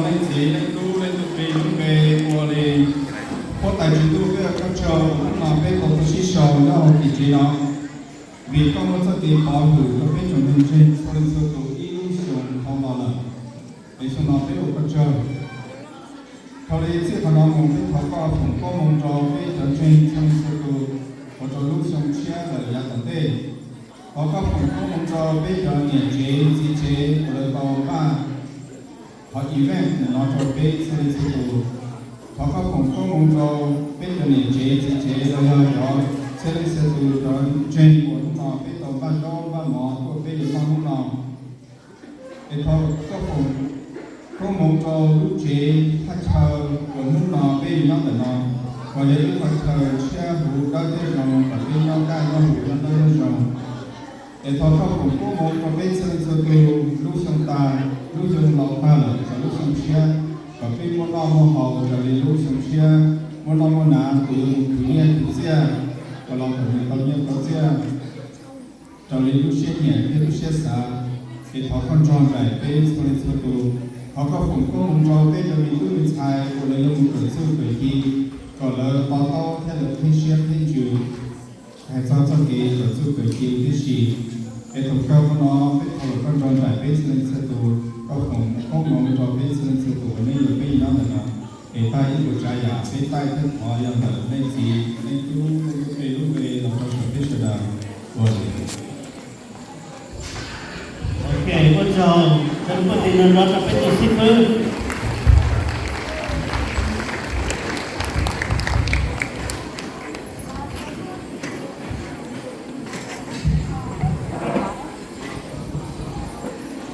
Leej Txiv, Leej Tub, Leej Tub Ris lub npe ua li. Huab Tais Tswv Ntuj, peb ua koj tsaug uas hnub no peb tau tuaj sib sau nyob hauv tim tsev no, vim koj muaj txoj kev pov hwm rau peb tsoom neeg ntseeg txhua leej txhua tus ib lub xyoos dhau los lawm. Es xyoo no peb ua koj tsaug. Dhau li txij qhov no mus peb thov koj foom koob hmoov rau peb cov ntseeg txhua leej txhua tus uas rau lub xyoo tshiab lawm yav tom ntej. Thov koj foom koob hmoov rau peb cov niam tsev txiv tsev uas lawv tau npaj qhov event no rau peb txhua leej txhua tus. Thov koj foom koob hmoov rau peb cov niam tsev txiv tsev los yog cov txhia leej txhia tus cov ntseeg uas hnub no peb tau npaj zaub npaj mov tuaj peb yuav noj hnub no. Es thov koj foom koob hmoov rau lub tsev thaj chaw uas hnub no peb yuav nyob ntawm no, kom yog ib qhov chaw tshiab huv dawb thiab zoo kom peb nyob kaj nyob huv nyob dawb nyob zoo. Es thov koj foom koob hmoov rau peb txhua leej txhua tus lub xyoo tag, lub xyoo los tag lawm rau lub xyoo tshiab, kom peb muaj noj muaj haus raws li lub xyoo tshiab, muaj noj muaj hnav, tus yuav mus khwv nyiaj khwv txiaj, kom los kom nws tau nyiaj tau txiaj raws li lub siab nyiam thiab lub siab xav. Es thov koj nrog nraim peb txhua leej txhua tus. Thov koj foom koob hmoov rau peb cov me tub me ntxhais uas lawv yuav mus kawm txuj kawm ci, kom lawv to taub thiab lawv qhib siab qhib ntsws hais txog txoj kev kawm txuj kawm ci tib si. Es thaum kawg no peb thov kom koj nrog nraim peb txhua leej txhua tus, koj foom koob hmoov rau peb txhua leej txhua tus uas nej yuav peb nyob ntawm no. Es tag ib puas tsav yam peb taij thiab thov yog ntawm Leej Txiv, Leej Tub, Leej Tub Ris lub npe los rau saum peb sawv daws. Ua li. Ok, ua tsaug cov niam txiv no rau peb tus xib fwb.